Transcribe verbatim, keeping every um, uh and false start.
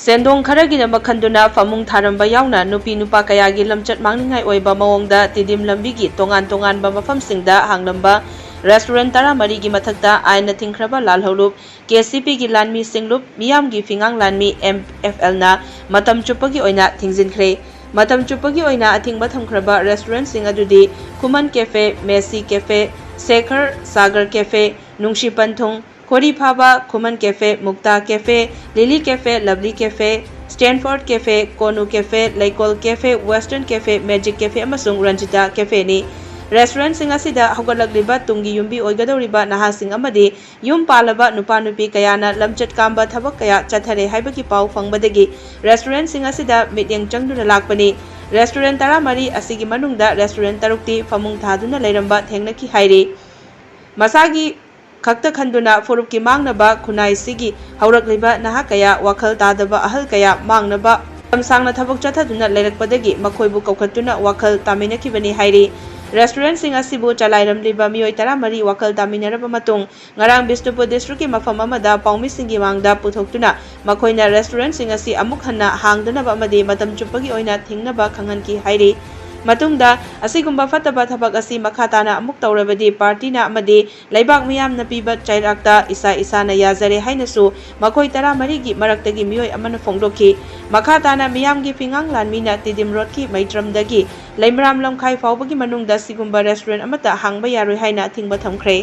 ꯁꯦꯟꯗꯣꯡ ꯈꯔꯒꯤꯗꯃꯛ ꯈꯟꯗꯨꯅ ꯐꯃꯨꯡ ꯊꯥꯔꯝꯕ ꯌꯥꯎꯅ ꯅꯨꯄꯤ ꯅꯨꯄꯥ ꯀꯌꯥꯒꯤ ꯂꯝꯆꯠ ꯃꯥꯡꯅꯤꯡꯉꯥꯏ ꯑꯣꯏꯕ ꯃꯑꯣꯡꯗ ꯇꯤꯗꯤꯝ ꯂꯝꯕꯤꯒꯤ ꯇꯣꯉꯥꯟ ꯇꯣꯉꯥꯟꯕ ꯃꯐꯝꯁꯤꯡꯗ ꯍꯥꯡꯂꯝꯕ restaurant ꯇꯔꯥꯃꯔꯤꯒꯤ ꯃꯊꯛꯇ ꯑꯥꯏꯟꯅ ꯊꯤꯡꯈ꯭ꯔꯕ ꯂꯥꯜꯍꯧꯂꯨꯞ, ꯀꯦ ꯁꯤ ꯄꯤꯒꯤ ꯂꯥꯟꯃꯤ ꯁꯤꯡꯂꯨꯞ, ꯃꯤꯌꯥꯝꯒꯤ ꯐꯤꯉꯥꯡ ꯂꯥꯟꯃꯤ, ꯑꯦꯝ ꯑꯦꯐ ꯑꯦꯜꯅ ꯃꯇꯝ ꯆꯨꯞꯄꯒꯤ ꯑꯣꯏꯅ ꯊꯤꯡꯖꯤꯟꯈ꯭ꯔꯦ꯫ ꯃꯇꯝ ꯆꯨꯞꯄꯒꯤ ꯑꯣꯏꯅ ꯑꯊꯤꯡꯕ ꯊꯝꯈ꯭ꯔꯕ restaurantꯁꯤꯡ ꯑꯗꯨꯗꯤ ꯈꯨꯃꯟ cafe, ꯃꯦꯁꯤ cafe, ꯁꯦꯈꯔ ꯁꯥꯒꯔ cafe, ꯅꯨꯡꯁꯤ ꯄꯟꯊꯨꯡ, ꯈꯣꯔꯤ ꯐꯥꯕ, Khuman cafe, Mukta cafe, Lily cafe, lovely cafe, Stanford cafe, ꯀꯣꯅꯨ cafe, ꯂꯩꯀꯣꯜ cafe, western cafe, magic cafe ꯑꯃꯁꯨꯡ ꯔꯟꯖꯤꯇꯥ cafeꯅꯤ꯫ Restaurantꯁꯤꯡ ꯑꯁꯤꯗ ꯍꯧꯒꯠꯂꯛꯂꯤꯕ ꯇꯨꯡꯒꯤ ꯌꯨꯝꯕꯤ ꯑꯣꯏꯒꯗꯧꯔꯤꯕ ꯅꯍꯥꯁꯤꯡ ꯑꯃꯗꯤ ꯌꯨꯝ ꯄꯥꯜꯂꯕ ꯅꯨꯄꯥ ꯅꯨꯄꯤ ꯀꯌꯥꯅ ꯂꯝꯆꯠ ꯀꯥꯝꯕ ꯊꯕꯛ ꯀꯌꯥ ꯆꯠꯊꯔꯦ ꯍꯥꯏꯕꯒꯤ ꯄꯥꯎ ꯐꯪꯕꯗꯒꯤ restaurantꯁꯤꯡ ꯑꯁꯤꯗ ꯃꯤꯠꯌꯦꯡ ꯆꯪꯗꯨꯅ ꯂꯥꯛꯄꯅꯤ꯫ Restaurant ꯇꯔꯥꯃꯔꯤ ꯑꯁꯤꯒꯤ ꯃꯅꯨꯡꯗ restaurant ꯇꯔꯨꯛꯇꯤ ꯐꯃꯨꯡ ꯊꯥꯗꯨꯅ ꯂꯩꯔꯝꯕ ꯊꯦꯡꯅꯈꯤ ꯍꯥꯏꯔꯤ꯫ ꯃꯁꯥꯒꯤ ꯈꯛꯇ ꯈꯟꯗꯨꯅ ꯐꯨꯔꯨꯞꯀꯤ ꯃꯥꯡꯅꯕ ꯈꯨꯟꯅꯥꯏꯁꯤꯒꯤ ꯍꯧꯔꯛꯂꯤꯕ ꯅꯍꯥ ꯀꯌꯥ, ꯋꯥꯈꯜ ꯇꯥꯗꯕ ꯑꯍꯜ ꯀꯌꯥ ꯃꯥꯡꯅꯕ ꯃꯇꯝ ꯁꯥꯡꯅ ꯊꯕꯛ ꯆꯠꯊꯗꯨꯅ ꯂꯩꯔꯛꯄꯗꯒꯤ ꯃꯈꯣꯏꯕꯨ ꯀꯧꯈꯠꯇꯨꯅ ꯋꯥꯈꯜ ꯇꯥꯃꯤꯟꯅꯈꯤꯕꯅꯤ ꯍꯥꯏꯔꯤ꯫ Restaurantꯁꯤꯡ ꯑꯁꯤꯕꯨ ꯆꯂꯥꯏꯔꯝꯂꯤꯕ ꯃꯤꯑꯣꯏ ꯇꯔꯥꯃꯔꯤ ꯋꯥꯈꯜ ꯇꯥꯃꯤꯟꯅꯔꯕ ꯃꯇꯨꯡ, ꯉꯔꯥꯡ ꯕꯤꯁꯅꯨꯄꯨꯔ districtꯀꯤ ꯃꯐꯝ ꯑꯃꯗ ꯄꯥꯎꯃꯤꯁꯤꯡꯒꯤ ꯃꯥꯡꯗ ꯄꯨꯊꯣꯛꯇꯨꯅ ꯃꯈꯣꯏꯅ restaurantꯁꯤꯡ ꯑꯁꯤ ꯑꯃꯨꯛ ꯍꯟꯅ ꯍꯥꯡꯗꯅꯕ ꯑꯃꯗꯤ ꯃꯇꯝ ꯆꯨꯞꯄꯒꯤ ꯑꯣꯏꯅ ꯊꯤꯡꯅꯕ ꯈꯪꯍꯟꯈꯤ ꯍꯥꯏꯔꯤ꯫ ꯃꯇꯨꯡꯗ ꯑꯁꯤꯒꯨꯝꯕ ꯐꯠꯇꯕ ꯊꯕꯛ ꯑꯁꯤ ꯃꯈꯥ ꯇꯥꯅ ꯑꯃꯨꯛ ꯇꯧꯔꯕꯗꯤ partyꯅ ꯑꯃꯗꯤ ꯂꯩꯕꯥꯛ ꯃꯤꯌꯥꯝꯅ ꯄꯤꯕ ꯆꯩꯔꯥꯛꯇ ꯏꯁꯥ ꯏꯁꯥꯅ ꯌꯥꯖꯔꯦ ꯍꯥꯏꯅꯁꯨ ꯃꯈꯣꯏ ꯇꯔꯥꯃꯔꯤꯒꯤ ꯃꯔꯛꯇꯒꯤ ꯃꯤꯑꯣꯏ ꯑꯃꯅ ꯐꯣꯡꯗꯣꯛꯈꯤ꯫ ꯃꯈꯥ ꯇꯥꯅ ꯃꯤꯌꯥꯝꯒꯤ ꯐꯤꯉꯥꯡ ꯂꯥꯟꯃꯤꯅ ꯇꯤꯗꯤꯝ ꯔꯣꯗꯀꯤ ꯃꯩꯇ꯭ꯔꯝꯗꯒꯤ ꯂꯩꯃꯔꯥꯝ ꯂꯝꯈꯥꯏ ꯐꯥꯎꯕꯒꯤ ꯃꯅꯨꯡꯗ ꯁꯤꯒꯨꯝꯕ restaurant ꯑꯃꯠꯇ ꯍꯥꯡꯕ ꯌꯥꯔꯣꯏ ꯍꯥꯏꯅ ꯑꯊꯤꯡꯕ ꯊꯝꯈ꯭ꯔꯦ꯫